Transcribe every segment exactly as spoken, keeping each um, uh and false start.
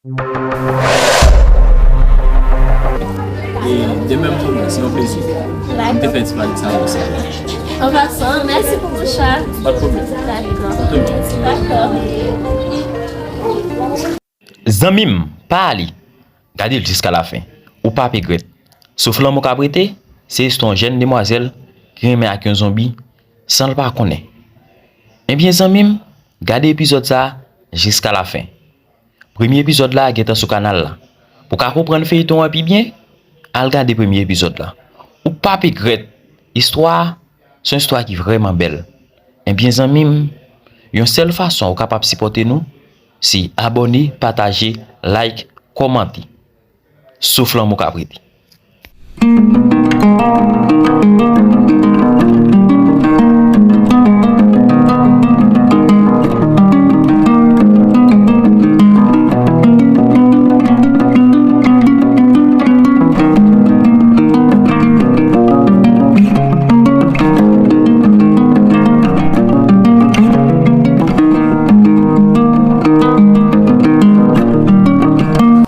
E de menm pou mwen, se yon plezi. M te fè ti pale sa avè w. An pasan, mèsi pou bouch la. Pa de pwoblèm. Dakò. Dakò. Zanmi m, pa ale. Gade l jiska lafen. Ou p ap egrèt. Souf lanmou k ap rete, se istwa yon jèn demwazèl ki renmen ak yon zonbi san l pa konnen. Ebyen, zanmi m, gade epizòd sa a jiska lafen. Premye epizòd la gentan sou kanal la. Pou w ka konprann feyton an pi byen, al gade premye epizòd la. Ou p ap egrèt. Istwa a, se yon istwa ki vrèman bèl. Ebyen, zanmi m, yon sèl fason ou kapab sipòte nou, se abòne, pataje, like, kòmante. Souf lanmou k ap rete.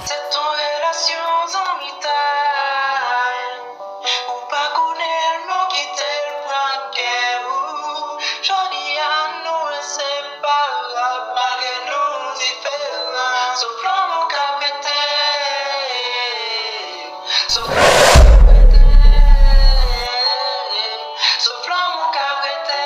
Se t yon relasyon zanmitay. Ou pa konnen l non, kite l pran kè ou. Jodi a nou enseparab, malgre nou diferan. Souf lanmou k ap rete. Souf lanmou k ap rete. Souf lanmou k ap rete.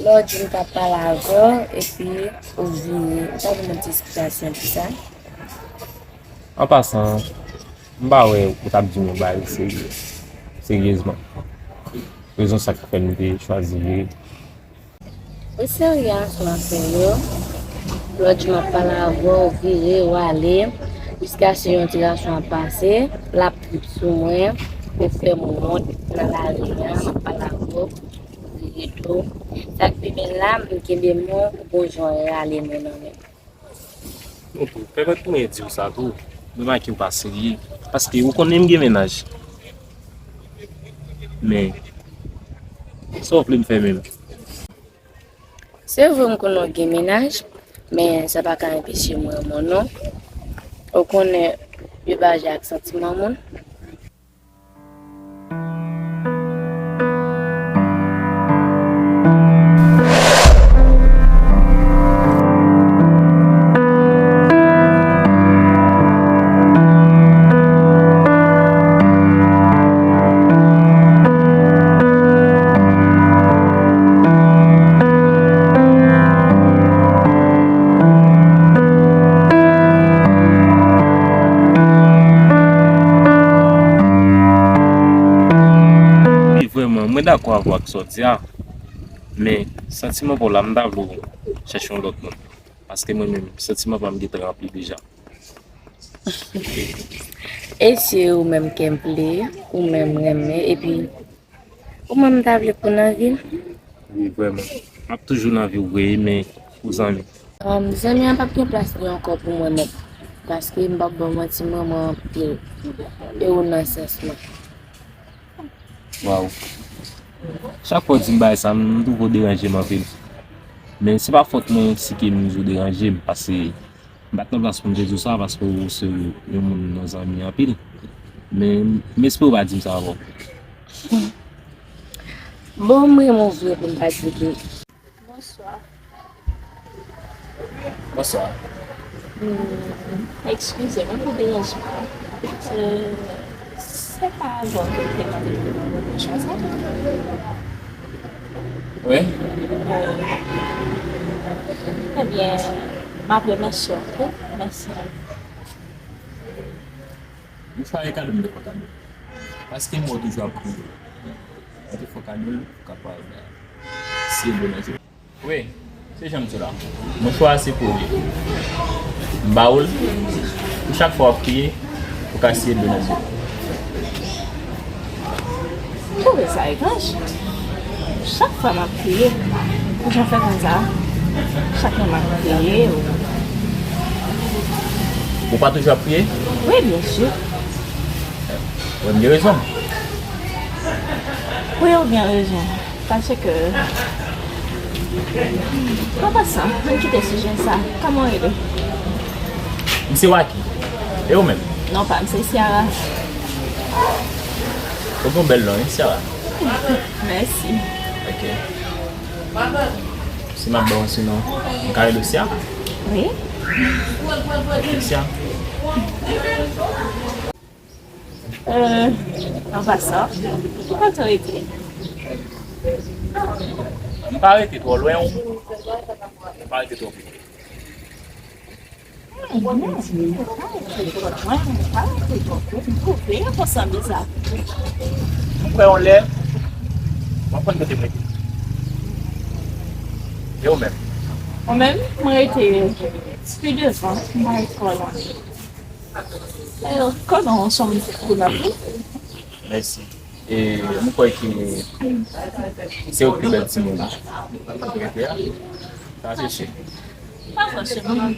Lè w di m t ap pale avè w, epi ou vire, ou pa vin ban m ti esplikasyon pou sa? An pasan, m pa wè ou t ap di m yon bagay serye. Seryezman. Rezon sa k fè m te chwazi vire. Ou serye a sou afè yo? Lè w di m ap pale avè w, ou vire, ou ale, jiskaske yon ti gason ap pase, l ap trip sou mwen, ou fè m wont nan lari a, m ap pale avè w. Vire do. Sa k pi bèl la, m kenbe men w, ou gon jan w rale men nan men m. Mwen tou, pèmèt mwen di w sa tou, mwen make w pa serye, paske ou konnen m gen mennaj. Men, sa w vle m fè menm? Se vre m konnen w gen mennaj, men sa pa ka anpeche mwen renmen w non. Ou konnen yo pa jwe ak santiman moun. Wi, vrèman, mwen dakò avè w ak sa w di a, men santiman pa w la, m ta vle w chèche yon lòt moun, paske mwen menm, santiman pa m gentan ranpli deja. E si ou menm ke m vle, ou menm renmen, epi ou menm ta vle pou nan vi m? Wi, vrèman. M ap toujou nan vi w vre, men pou zanmi. Zanmi an p ap gen plas li ankò pou mwen menm. Paske m p ap ba w manti, m renmen w anpil. E ou nan sans mwen. Waw. Chak fwa w di m bagay sa, m twouve w deranje m anpil. Men se pa fòt mwen si ke m di w deranje m, paske m pa t nan plas pou m te di w sa, paske w se yon moun nou zanmi anpil. Men m espere w pa di m sa ankò. Bon, m renmen w vre pou m pa di w. Bonswa. Bonswa. Hmm, eskize mwen pou deranjman. Euh, se pa avè w ke m te mande pou yon pwomosyon sa? Wi. Euh, ebyen, m ap remèsye w, ok? Mèsi. Mouchwa e kado m te kontan. Paske m wè w toujou ap kriye. Mwen te fè w kado l pou w kapab siye bonè je w. Wi, se jan m di w la. Mouchwa a se pou ou li ye. M ba ou l pou chak fwa w ap kriye, ou ka siye dlo nan zye w. Ou wè sa etranj? Chak fwa m ap kriye, ou jan fè konsa? Chak lè m ap kriye, ou... Ou pa toujou ap kriye? Wi, byen si. Ou gen rezon. Wi, ou gen rezon. Paske, an pasan, ann kite sijè sa. Kòman w rele? M se Waky. E ou menm? Non pa m se Ciara. Ou gen yon bèl non, wi, Ciara. Mèsi. Ok. Si m ap ba w yon ti non, m ka rele w Cia? Wi. Ok, Cia. Euh, an pasan, kote w rete? M pa rete twò lwen, m pa rete twò pre. Hmm, hmm, m pa rete twò lwen, m pa rete twò pre. M twouve yo konsa biza. M kwè yon lè, w ap konn kote m rete. E ou menm? Mwen menm, mwen rete pi devan, m pa rete twò lwen. Kòman w sanble kou n ap ri? Mèsi. E m kwè ke se ou ki pi bèl timoun ki rete a. Sa se chè. Pa fòseman.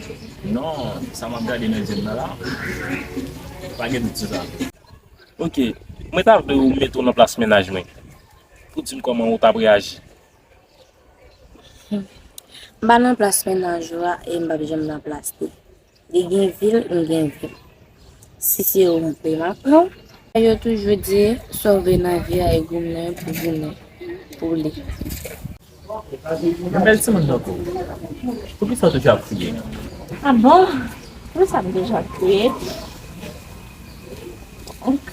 Non, sa m ap gade nan je m nan la, pa gen dout sou sa. Ok, mwen ta vle ou mete w nan plas mennaj mwen pou di m kòman ou t ap reyaji. M pa nan plas mennaj ou a e m p ap janm nan plas li. Li gen vi l, m gen vi m. Si se ou m vle, m ap pran w. Yo toujou di, sa w vle nan vi a, e goumen pou goumen pou li. Yon bèl timoun tankou w, poukisa w toujou ap kriye? A bon? Poukisa m toujou ap kriye?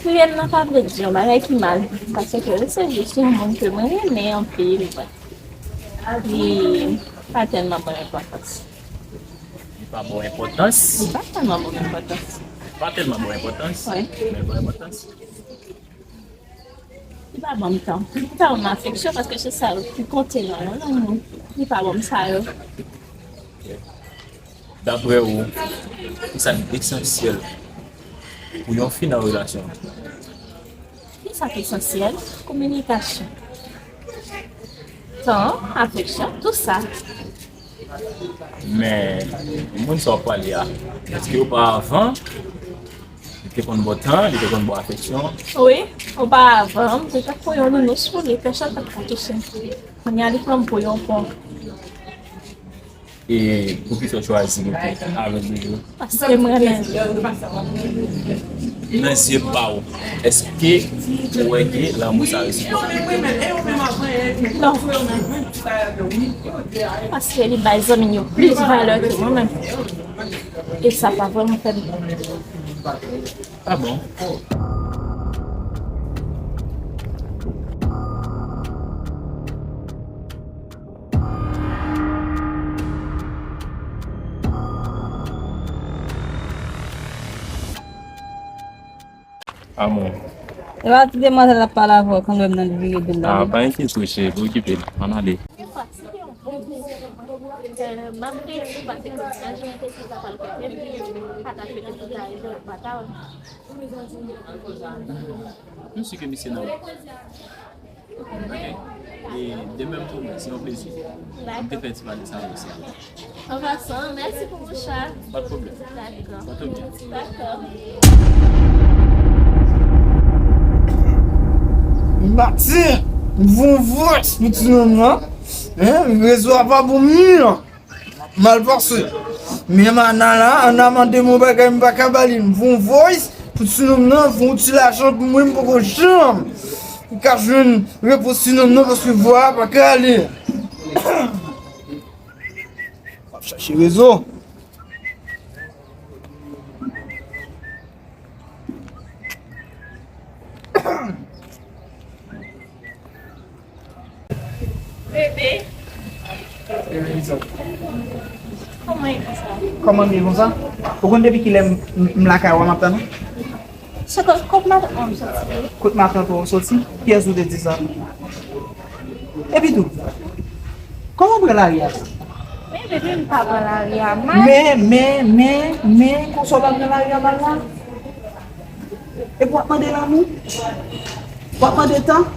Kriye m nan pa vle di yon bagay ki mal, paske se jis yon moun ke mwen renmen anpil, li pa tèlman ban m enpòtans. Li pa ba w enpòtans? Li pa tèlman ban m enpòtans. Li pa tèlman ba w enpòtans? Wi. Men l ba w enpòtans? Li pa ban m tan. Li pa ban m afeksyon, paske se sa yo ki konte nan yon lanmou. Li pa ban m sa yo. Daprè ou, kisa ki esansyèl pou yon fi nan relasyon? Kisa ki esansyèl? Kominikasyon. Tan, afeksyon, tout sa. Men, moun sa w ap pale a, èske oparavan, li te konn ba w tan, li te konn ba w afeksyon? Wi, oparavan, m te ka pran yon nounou sou li, pèsonn pa t ka touche m. Kounye a, li pran m pou yon pon. E poukisa w chwazi rete avè l toujou? Paske m renmen l. Nan zye pa w, èske ou wè ke lanmou sa resipwòte? Non. Paske li bay zanmi l yo plis valè ke mwen menm. E sa pa vrèman fè m byen. Ah bon? Amou. E pa ti demwazèl ap pale avè w kanmenm nan, li vire do l la. Ah, pa enkyete w, cheri, pa okipe l. Ann ale. M si ke misye nan wout. Ok. E de menm pou mwen, se yon plezi. M te fè ti pale sa avè w, sè. An pasan, mèsi pou mouch la. Pa de pwoblèm. Dakò. Pòte w byen. Dakò. Maten, m voye yon voice pou ti nonm nan. Hein, rezo a pa bon menm. Mal pase. Men Ana la, Ana mande m yon bagay m pa ka ba li. M voye yon voice pou ti nonm nan, voye yon ti lajan pou mwen, m poko janm ka jwenn repons ti nonm nan paske vwa a pa ka ale. W ap chache rezo. Bebe. Bebe Lisa. Kòman e konsa? Kòman m ye konsa? Ou konn depi kilè m, m, m lakay ou a m ap tann ou? Se kot, kot matant mwen soti? Kot matant ou soti? Kiyès ou te di sa? Epi tou, kòman w pran lari a? Men, bebe, m pa pran lari a mal. Men, men, men, men, konsa w pa pran lari a mal la? Epi w ap mande lanmou? W ap mande tan?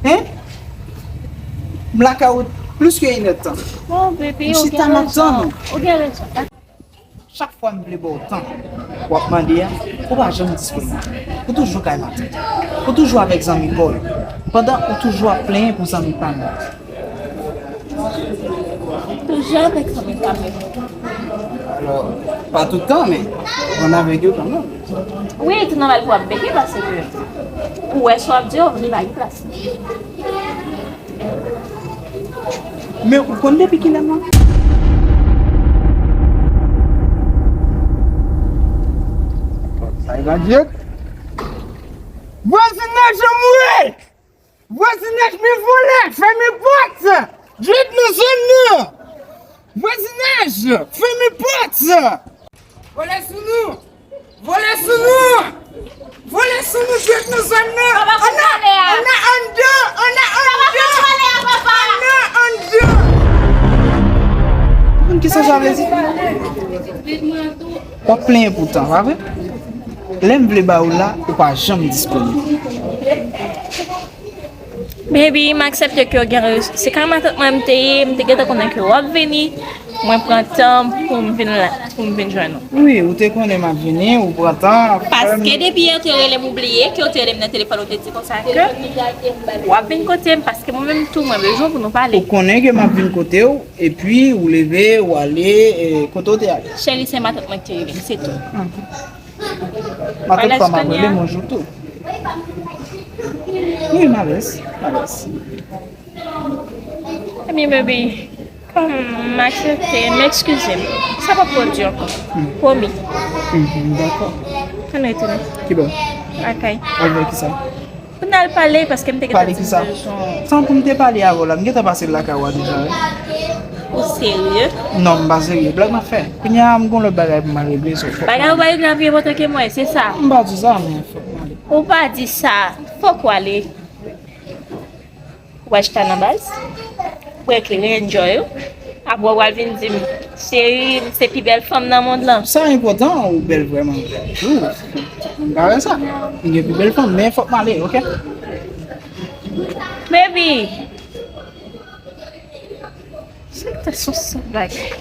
Hein? M lakay ou plis ke inèdtan. Oh, baby, ou gen rezon. Ou gen rezon. Chak fwa m vle ba w tan w ap mande a, ou pa janm disponib. Ou toujou kay matant. Ou toujou avèk zanmi pa w yo. Pandan ou toujou ap plenyen pou zanmi pa m yo. Toujou avèk zanmi pa m yo. Alò, pa tout tan, men ou konn avèk yo kanmenm. Wi, tout nòmal pou w ap beke, paske ou wè sa w ap di yo, li pa gen plas. Men ou konn depi kilè m la? Sa e pa Djed? Vwazinaj an mwe! Vwazinaj, men vòlè, fèmen pòt! Djed nan zòn nan! Vwazinaj, fèmen pòt! Vòlè sou nou! Vòlè sou nou! Vòlè sou nou, jwèt nan zòn nan! Anna! Anna anndan! Anna anndan! Anna anndan! Ou konn kisa sa vle di? W ap plenyen pou tan, pa vre? Lè m vle ba ou la, ou pa janm disponib. Baby, m aksepte ke w gen rezon. Se kay matant mwen m te ye, m te gentan konnen ke w ap vini. Mwen pran tan pou m vin la, pou m vin jwenn ou. Wi, ou te konnen m ap vini, ou pran tan. Paske depi yè w te rele m, ou bliye ke w te rele m nan telefòn, ou te di konsa ke w ap vin kote m, paske mwen menm tou, mwen bezwen pou nou pale. Ou konnen ke m ap vin kote w, epi ou leve, ou ale, e, kote w te ale? Cheri, se matant mwen ki te rele m, se tou. Matant pa m ap rele m yon jou tou. Wi, m alèz, m alèz. Ebyen, baby, kòm m aksepte, m eskize m. Sa p ap pwodui ankò. Pwomi. Mhm, dakò. Ann retounen. Kibò? Lakay. Al fè kisa? Pou n al pale, paske m te gentan di m bezwen w. Sa pou m te pale avè w la, m gentan pase l lakay ou a deja, wi. Ou serye? Non, m pa serye. Blag m ap fè. Kounye a, m gon lòt bagay pou m al regle, so fòk m ale. Bagay ou pa regle a pi enpòtan ke mwen, se sa? M pa di sa, men fòk m ale. Ou pa di sa. Fòk w ale. Ou pral chita nan baz, ou pral klere, enjoy ou. Apre ou pral vin di m, cheri, m se pi bèl fanm nan mond lan. Sa enpòtan, ou bèl vrèman. Ou, m pa wè sa. M gen pi bèl fanm, men fòk m ale, oke? Baby! Se ta son sòt bagay.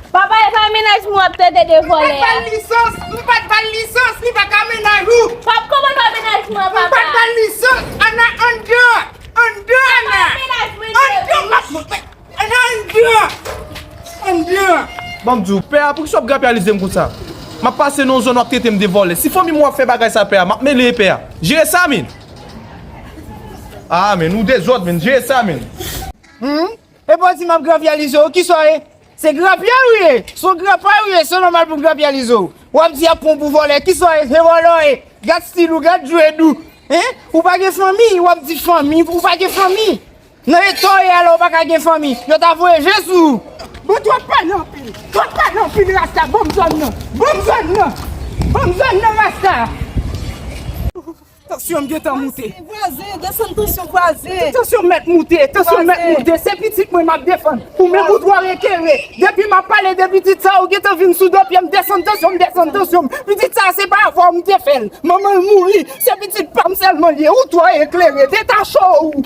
Papa, e pa mennaj mwen w ap trete de vòlè a. M pa t ba l lisans, m pa t ba l lisans, li pa ka mennaj ou. Pap, kòman pa mennaj mwen, papa? M pa t ba l lisans, Ana, anndan, anndan, Ana. Papa, mennaj mwen, anndan, m ap, Ana, anndan, anndan. Ban m di w, pè a, poukisa w ap grapyalize m konsa? M ap pase nan yon zòn, w ap trete m de vòlè. Si fanmi mwen w ap fè bagay sa, pè a, m ap mele, pè a. Jere sa, men. Ah, men, ou dezòd, men. Jere sa, men. Hmm? Epi w di m ap grapyalize w, kisa w ye? Se grapyè ou ye? Se yon grapyè ou ye, se nòmal pou m grapyalize w. W ap di ap pran w pou vòlè, kisa w ye? Se vòlè w ye. Gad stil ou, gad djwèd ou. Hein? Ou pa gen fanmi, w ap di fanmi, ou pa gen fanmi. Nan eta w ye a la, ou pa ka gen fanmi. Yo ta voye je sou ou. Bon, twòp pale anpil. Twòp pale anpil, Rasta. Ban m zòn nan. Ban m zòn nan. Ban m zòn nan, Rasta. Tansyon m gentan moute. Vwazen, desann tansyon vwazen. Tansyon m mèt moute, tansyon m mèt moute. Se pitit mwen m ap defann. Ou menm ou twò eklere. Depi m ap pale de pitit sa, ou gentan vin sou do pye m, desann tansyon m, desann tansyon m. Pitit sa, se pa avè w m te fè l. Manman l mouri. Se pitit pa m sèlman l ye. Ou twò eklere. Detache w.